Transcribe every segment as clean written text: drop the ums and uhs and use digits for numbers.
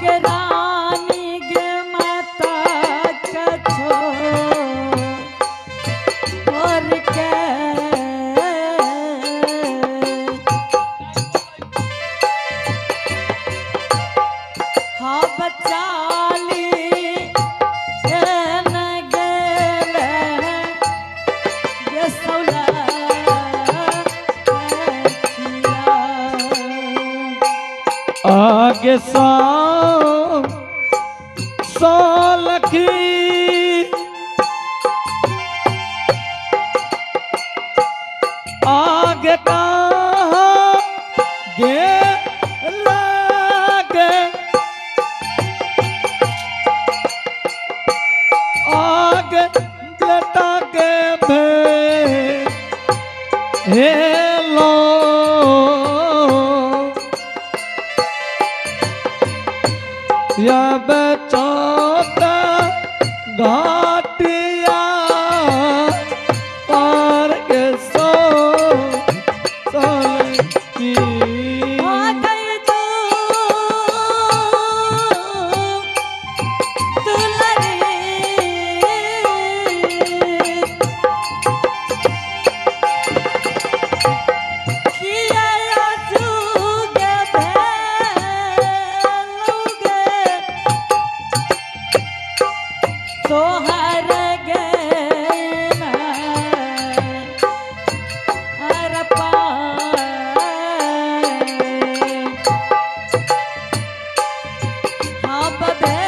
आगे रानी गे माता के छोड़ के हाँ बचा ली न गेले ये सौला आगे सौ सौ लखी आगे कहाँ गे लागे आगे बेटा के भे हेलो या बचौता घाटिया पार के सो सलकी आ गई तू दुलरी किया जुगे भेलुगे तोहर गे अर हाँ बबे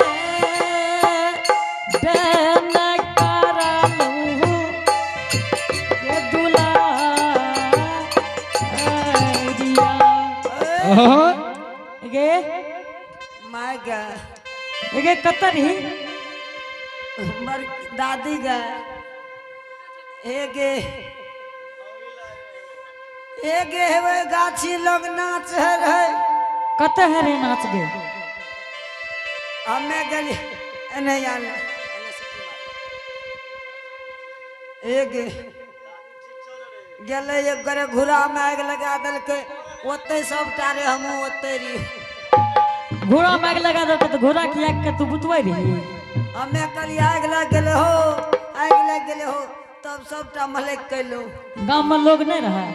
बेन करलू ये दुलारिया। हाँ, गे माय गे गे कत रही हमर दादी गे हे गे हे गे हेवे गाछी लग नाच है रहे कत है रे नाच गे हमे गेली एने आने हे गे गेलै एक गोरे घुरा में आगि लगा देलकै ओतै सब टारे हमहूँ ओतै रही घोड़ा माग लगा दो तो घोड़ा किया के तू बुतबै रही हमे कहलियै आगि लागि गेलै हो आगि लागि गेलै हो तब सबटा मलकि कयलहुँ गांव में लोग नहीं रहे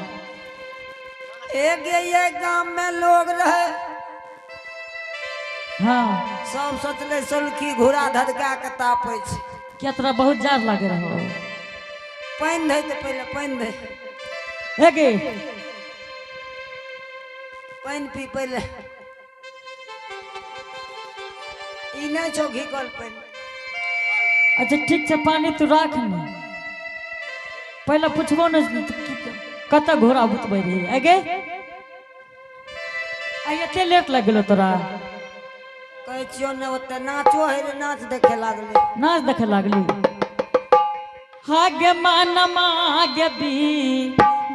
एक ये गाम में लोग रहे हाँ सब सोचले सोलखी घोड़ा धधका के तापै छै क्या तोरा बहुत जार लागे रहो पानि धै तऽ पहिले पानि धै हे गे पानि पी पहिले ई नहि छौ घिकल पानि अच्छा ठीक छै पानी तू राख ने पहले पूछबो ने कत घोड़ा बुतबै रही आगे आ एते लेट लग गेलो तोरा कहै छियौ ने ओतऽ नाचो हइ रे नाच देखे लागलै नाच देखे लागली हागे मान मागे बी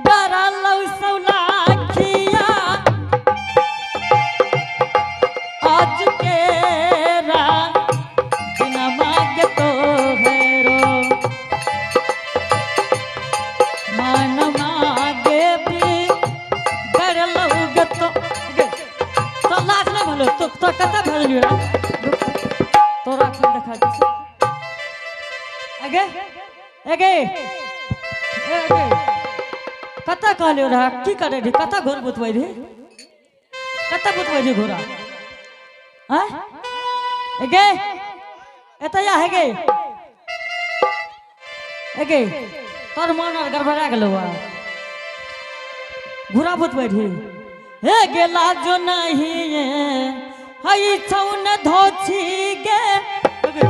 डरलौ सौलाखिया आज के रा दिन मागे तो हेरो मान मागे बी डरलौ गतो गे तो लाज ना भलो तो तो कत भरलियो रा तोरा अखन देखा दिछौ। अगे अगे अगे कतऽ कहलियौ रहए की करै रही कतऽ घोर बुतबै रही कतऽ बुतबै रही घोड़ा आँय अगे एतऽ आ हे गे अगे तोर मन आर गड़बड़ा गेलौ आ घोड़ा बुतबै रही हे गेला जो नहीं हई छौन धोछी गे अगे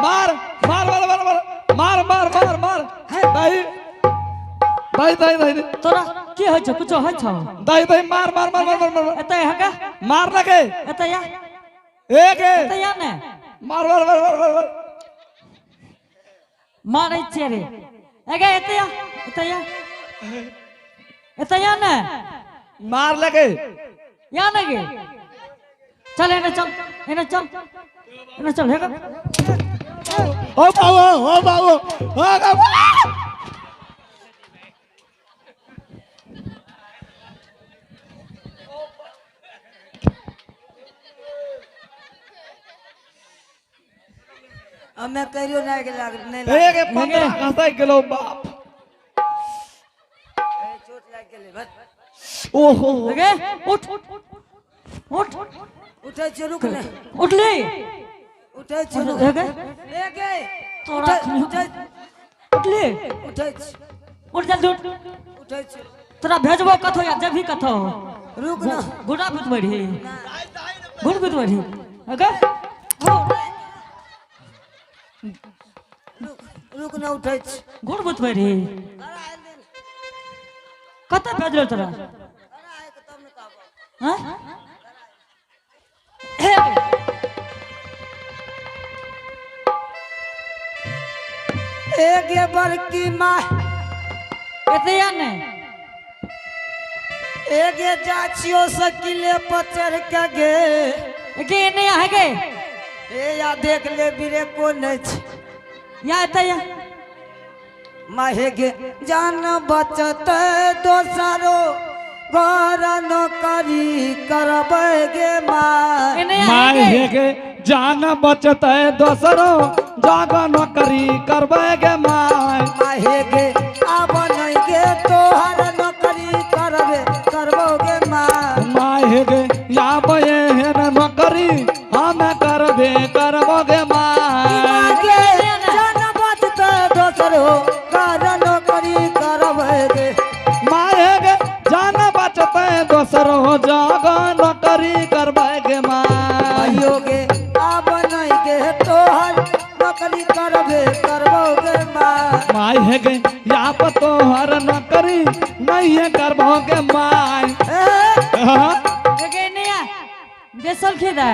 मार मार मार मार मार मार मार मार मार दाई दाई दाई दाई तोरा की होइ छौ कुछो होइ छौ दाई दाई मार मार मार मार मार मार एतऽ हगा मार ना के एतऽ या एक एतऽ या ने मार मार मार मार मार मार मारै छियै रे एगे एतऽ या एतऽ या एतऽ या ने मार लगे या ने गे चल एने चल एने चल एने चल हेगा ओ बाबू ओ बाबू ओ बाबू हमे कहियो नहीं लाग नहीं हे लाग गे 15 घसक गेलो बाप। ए, चोट लाग गेलै बस। ओहो। गे उठ उठ। उठै छियै, रुक ने। उठली। उठै छियै, रुक। हे गे। ए गे। तोरा उठै उठली। उठै छी। उठ जल्दी उठ। उठै छी। तोरा भेजबो कथो या जब भी कथो। रुक ना। गुड़ा भूत बढ़ी। गुड़ भूत बढ़ी। अगर रुक रुक ना, उठै छी। गुड़ भूत बढ़ी। कतऽ भेजलो तोरा? हाँ? हे ए गे बड़की माँ। एते या ने। ए गे जा छियो सकिले पर चढ़ के गे। गे नहीं आ गे। ए या देख ले बिरे कोन छै। या एते या। माहे गे जान बचत दोसरो घर नौकरी करबै गे माँ। एने आ my गे। हे गे जान बचत है दोसरो जाग नौकरी करबै गे my. माहे गे आब नहीं गे तोहर नौकरी करबे करबो गे माँ। My हे गे याब एहन नौकरी हम करबे करबो गे my. गे जान बचत दोसरो घर नौकरी करबै गे। My हे गे जान बचत है दोसरो जाग नौकरी करबै गे my. भाइयो गे आब नहीं गे तोहर नौकरी करबे करबो गे माँ। My हे गे याब तोहर नौकरी नहीं है करबो गे my. ए हाँ? गे नहीं आ। बेसल खेदा।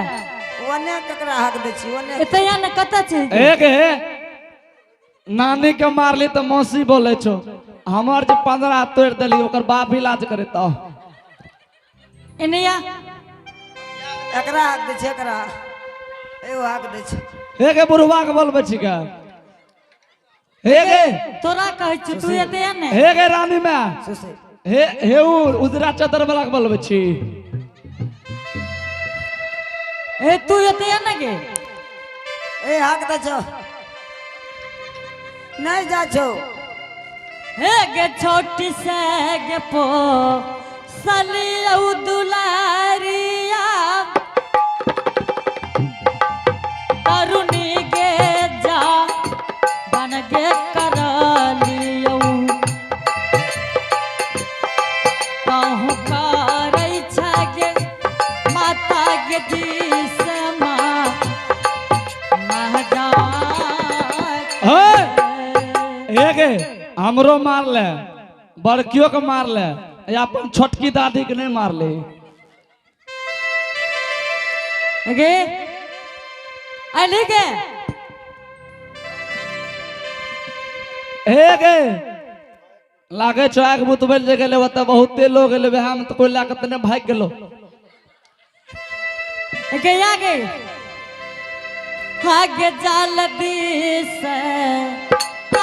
ओने ककरा हक दै छी ओने। एते या ने कतऽ छै? एक हे नानी के मारली तो मौसी बोले छो, हमर जे 15 तोड़ देली ओकर बाप इलाज करे तो। एने या। एकरा हक दै छी एकरा। एगो हक दै छी। हे गे बुढ़वा के बोलबै छी गे। हे गे। तोरा कहै छी तू एते या ने। हे गे रानी में। सुसे। हे हे उ उजरा चादर वाला के बोलबै छी। ए तू एते या ने गे। ए हक दै छो। नहीं जा छो। हे गे छोटी से गे पो सलियौ दुलारिया तरुणी गे जा बन गे करलियौ कहूँ करै छगे माता गे जी से माँ हे हे गे हमरो मारले बड़कियो के मारले या अपन छोटकी दादी के नहीं मारले। गे अली गे। हे गे लागे छो आग बुतबल जे गेले ओतऽ बहुते लोग एले वएह में तऽ कोई लए के तने भागि गेलो। गे या गे आगे जाल this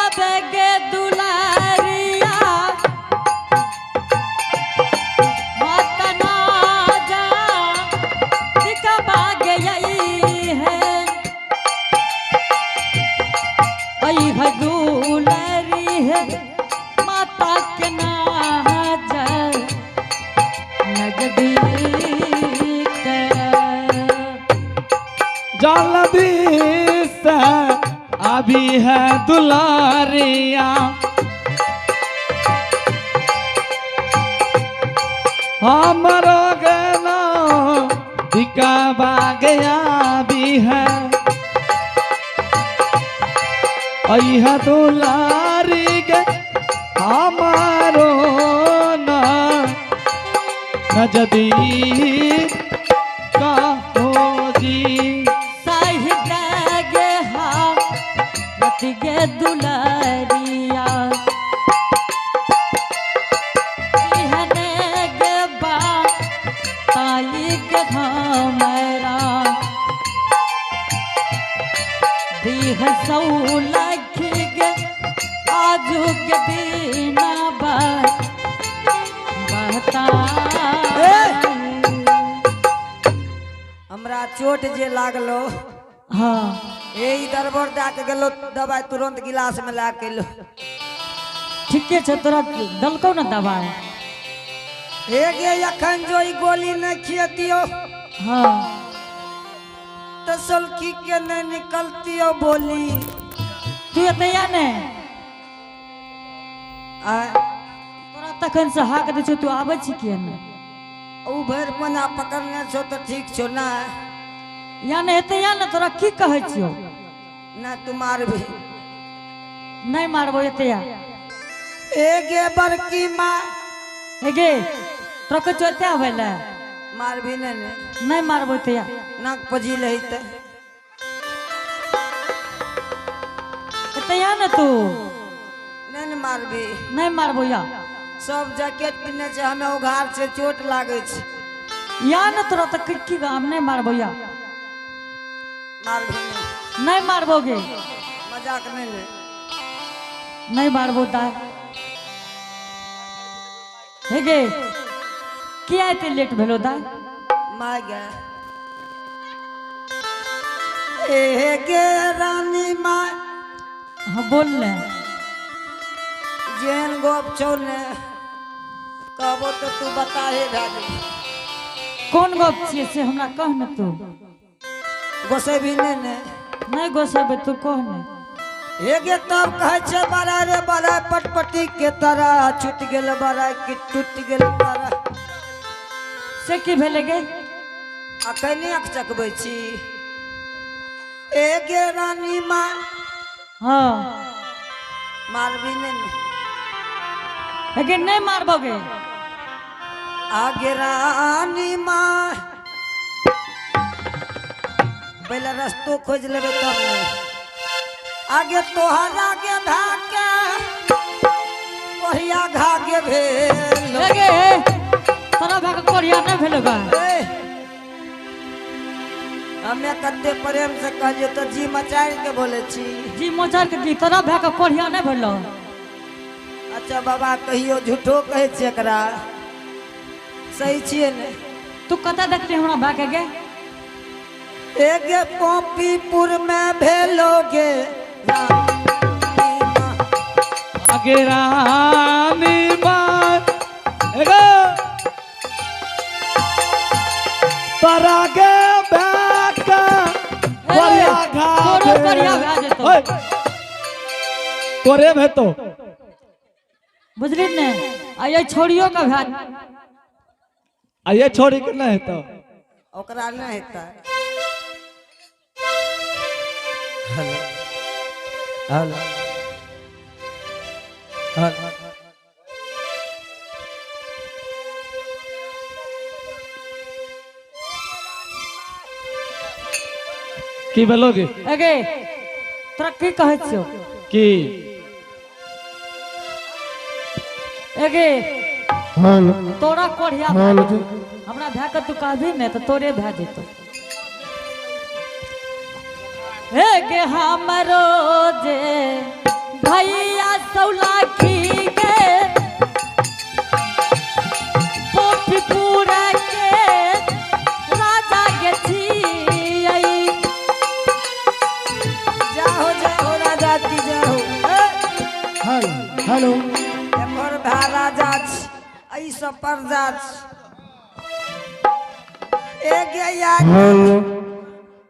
अब गे दुलारिया माता ना जा दिखा गई है आई है दुलारी है माता के ना जा नजदीक। जल्दी से अभी है दुलारिया हमरो गना दिकाबा गया भी है अइहा दुलारी गे हमारो ना नजदीक का हो जी। साहिब गे हा रति गे दुलारिया बिहने गे बा ताई गे हमरा दीह सौ लख गे आजू के दीना बा बता। हमरा चोट जे लागलो। हाँ। ए इधर बर दए के गेलो दवाई तुरंत गिलास में ला के लो। ठीके छै, तोरा दलकौ ने दवाई। हे गे अखन जो ई गोली नहीं खियतियो। हाँ। तो सलखी के नहीं निकलतियो बोली। तू एतै आ ने? आ तोरा तखन से हाक दै छौ, तू आबै छी किया ने? उ भरि पंजा पकड़ने छौ तऽ ठीक छौ ना। या ने एतै आ ने, तोरा की कहै छियौ? ना तू मारबी। नहीं मारबो, एतै आ। ए गे बड़की माँ। हे गे तोरा कहै छौ एतै आबै लए। मारबी नहीं ने? नहीं मारबो, एतै आ। नाक पजी लही तऽ। एतै आ ने तू। नहीं ने मारबी। नहीं मारबो या। सब जैकेट पिन्हने छै, हमे उघार छै, चोट लागै छै। या ने तोरा तऽ की की हम नहीं मारबो या। मारबी नहीं। नहीं मारबो गे। मजाक नहीं ने। नहीं मारबो दाय। हे गे किया एते लेट भेलो दाय? माय गे। ए गे रानी माय। हाँ बोल ने। जेहन गप छौ ने कहबो तो तू बताहे भए जेबही। कोन गप छियै से हमरा कह ने तू। गोसेबी नहीं ने? नहीं गोसेबै, तू कह ने। हे गे तब कहै छै बड़ा रे बड़ा पटपटी के तरह छूट गेल बड़ा कि टूट गेल बड़ा। से की भेलै गे? अखन आँख चकबै छी। ए गे रानी माँ। हाँ। मारबी नहीं ने? हे गे नहीं मारबो गे। आगे रानी माँ पहले रस्तो खोज लेबै तब ने। आगे तोहरा के भाके कोहिया घागे भेल। हे गे तोरा भाके कोहिया नहीं भेलो गा। हमे कते प्रेम से कहलियो तो जी मचारि के बोले छी। जी मचारि के की तोरा भाके कोहिया नहीं भेलो? अच्छा बाबा कहियो झूठो कहै छियै एकरा, सही छियै ने? तू कतऽ देखली हमरा भाके गे? एगे पोपीपुर में भेलोगे आगे रानी माँ। एगो तोरा गे भाके कोरिया घा तोरो कोरिया भए जेतौ। तोरे भेतो बुझली ने? आ ये छोड़ियो के भए आ ये छोड़ी के नहीं हेतौ। ओकरा नहीं हेतै। हेलो हेलो हेलो की भेलो गे? एगे तोरा की कहै छियौ? की एगे तोरा कोढ़िया हमरा भए के तू कहबी ने तऽ तोरे भए जेतौ। हे गे हमरो जे भैया सौलाखी गे पोपीपुर के राजा गे छियै। जाहो जाहो राजा की जाहो। हेलो हेलो एकर भाय राजा छी, एहि सब प्रजा छी। एगे या हेलो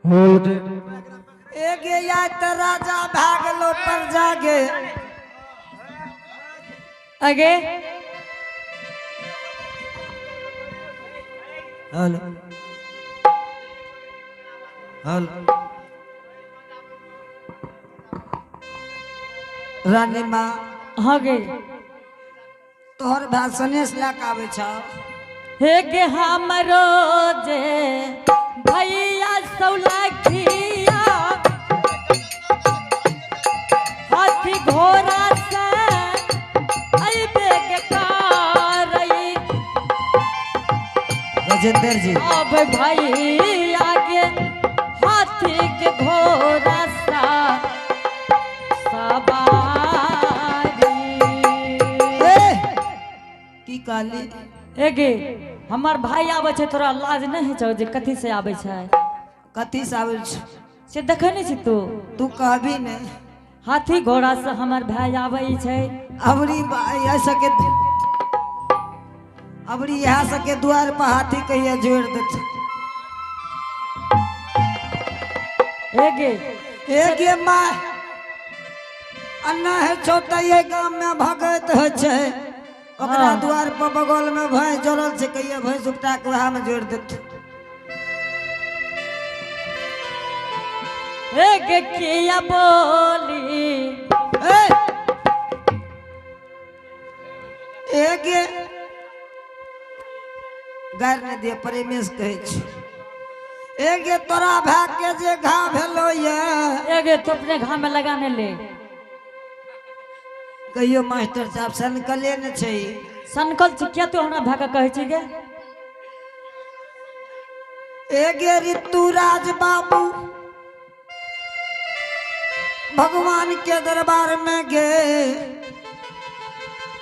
हेलो एगे या तऽ राजा भए गेलो प्रजा गे। अगे हेलो हेलो रानी माँ। हाँ गे तोहर भाय सनेश लए के आबै छौ। हे गे हमरो जे भैया सौलाखिया हाथी घोड़ा से अइबे के कारई। गजेंद्र जी अब भैया के हाथी के घोड़ा सा सवारी। की कहली? एगे हमर भाई आबै छै तोरा लाज नहि होइ छौ जे कथी से आबै छै? कथी से आबै छै? से देखै नहि छी तू। तू कहबी नहीं। हाथी घोड़ा से हमर भाई आबै छै। अबरी ऐसा के अबरी यहाँ सके द्वार पर हाथी कहिया जोड़ देते। एगे एगे माँ अन्ना है छोटा ये गांव में भगत है छे ओकरा हाँ। द्वार पर बगल में भैंस जोड़ल छे कहिया भैंस उपटा के वहाँ में जोड़ देते। एगे किया बोली ए एगे गारि नहि दिए प्रेमेश कहै छी। एगे तोरा भाय के जे घा भेलो ये एगे तो अपने घा में लगाने ले। कहियो मास्टर साहब सनकले ने छै। सनकल छी किया तू हमरा भाय के कहै छी गे? एगे ऋतुराज बाबू भगवान के दरबार में गे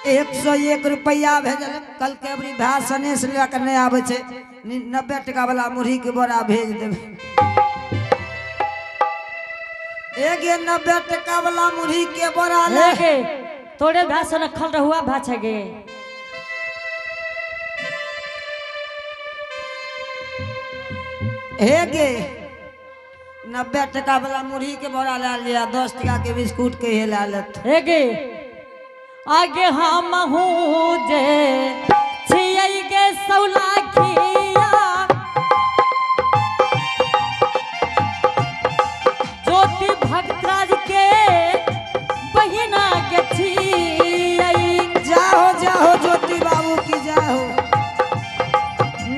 101 रुपया भेजल। कल के अबरी भाय सनेस लए के नहीं आबै छै 90 टका वाला मुरही के बोरा भेज देबै। एगे 90 टका वाला मुरही के बोरा ले एगे तोरे भाय सन खल रहुआ भाय छै गे। एगे 90 टका वाला मुरही के बोरा ला लिया 10 टका के बिस्कुट के हे ला लेत। एगे आगे हम हूँ जे छियै गे सौलाखिया ज्योति भक्तराज के बहिना के छियै। जाहो जाहो ज्योति बाबू की जाहो।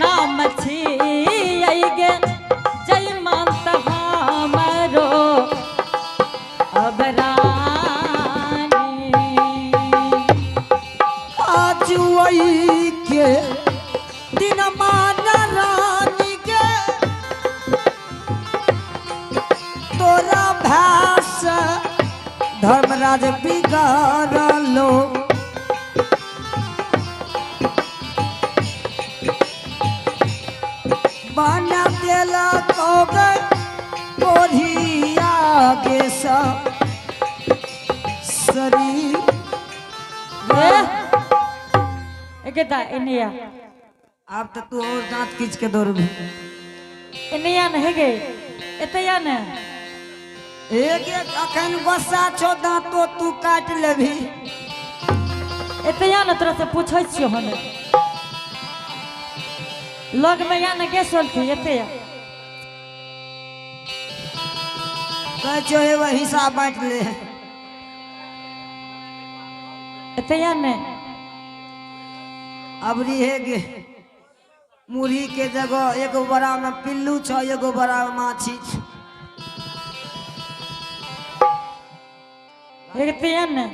नाम छियै गे जयमंत हमरो अब रानी। आजुई के दिन मान रानी के तोरा भास धर्मराज बिगाड़लो। बना देलक कोढ़िया के शरीर। एगे दा एनिया। आब तो तू और दांत खींच के दौड़बी। एनिया नहीं गे एतया ने। एक एक अखन गुस्सा छो दांतो तू काट लेबी। एतया ने तोरा से पूछै छियो हम। लग में या ने के सोलथी एतया। कहै छियो हे वही हिसाब बांट ले। एतया ने। अबरी हे गे मुरही के जगह एगो बड़ा में पिल्लू छो एगो बड़ा में माछी छो। एतया ने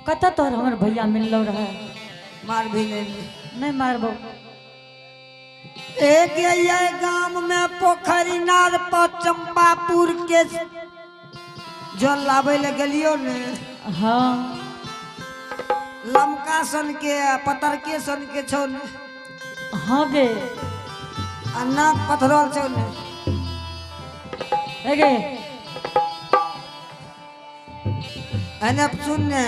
कतऽ तोहर हमर भैया मिललो रहे? मार भी नहीं। नहीं मारबो। एक ये गांव में पोखरी नार पर चंपापुर के जल लाबै ले गेलियो ने। हाँ। लमका सन के पतरके सन के छौ ने। हाँ गे। आ नाक पथरल छौ ने। एगे। एने सुन ने।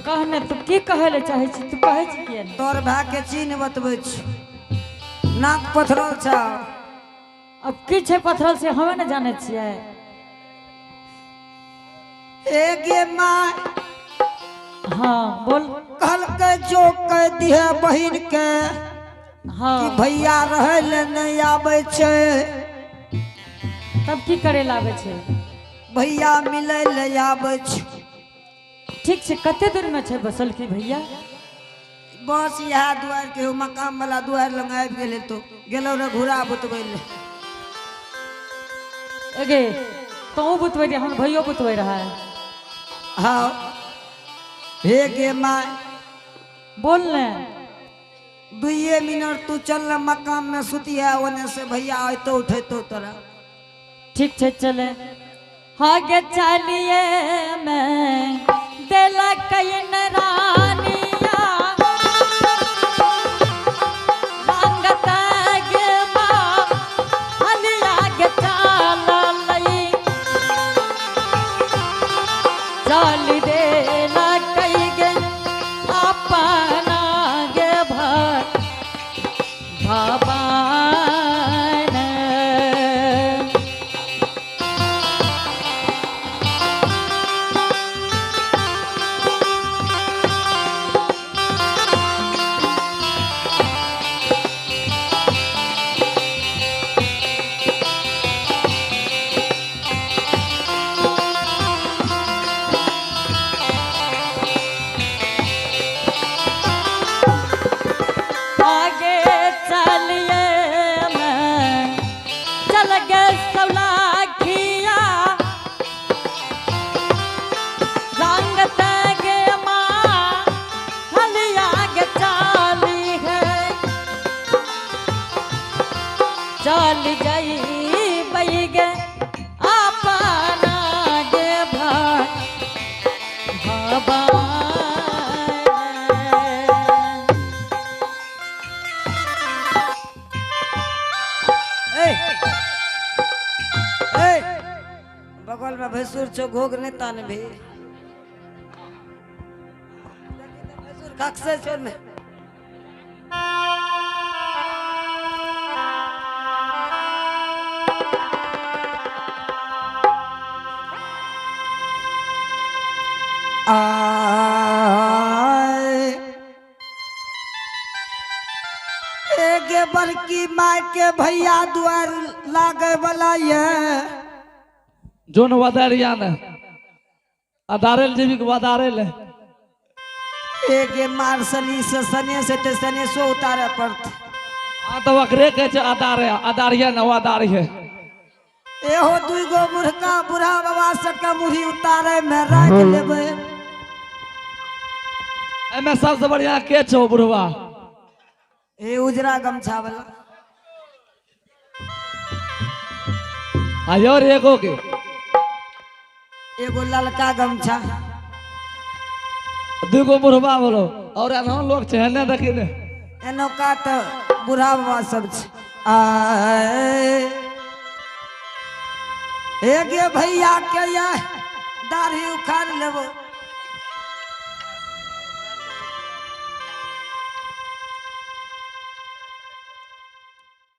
कह ने तू की कहै ले चाहै छी तू कहै छी किया ने? तोर भाय के चिन्ह बतबै छी। नाक पथरल छौ। अब की छै पथरल से हमे ने जानै छियै। एगे माय। हाँ बोल। कहलकै जो कह दिहे बहिन के हाँ। कि भैया रहै ले नहीं आबै छै। तब की करे ला आबै छै? भैया मिलै ले आबै छै। ठीक छै कते दूर में छै बसल की भैया? बस इएह दुआर के मकान वाला दुआर लग आबि गेलै तो गेलौ रे घुरा बुतबै ले। एगे तोहू बुतबै रही हमर भैयो बुतबै रहे। हाँ हे गे my. बोल ने। 2 मिनट तू चल न मकान में सुतिया ओने से भैया अयतो उठेतो तोरा। ठीक छै चले। आगे चलिए मैं देला कइन रानिया रंगत गे माँ हलिया गे चाल। भवन। आगे चलिए मैं चल गए सौलाखिया रंग गे माँ हलिया गे चाली है चल जाई गे अपना गे भाई भवन। ए ए बगल में भैंसुर छो, घोघ नहीं तान भी भैंसुर खक्से छो में। आए एगे बड़की माय के भैया दुआर लागे वाला ये जोन वदारिया ने अदारेल जीवी के वदारेल है। एगे मार्शली से सने से ते सने सो उतारे पड़ते। हाँ तो ओकरे कहै छै अदारे, अदारिया ने वदारी है। एहो दुई गो मुर्गा बूढ़ा बाबा सबके मुड़ी उतारे में राख लेबै। एमे सबसे बढ़िया के छौ बुढ़वा? ए उजरा गमछा वाला। आ और एगो के एगो ललका गमछा। दुगो बुढ़वा बोलो और एना लोग छै एने देखी ने। एनौका तो बूढ़ा बाबा सब छै। आए एगे भैया के ये दाढ़ी उखाड़ लेबो।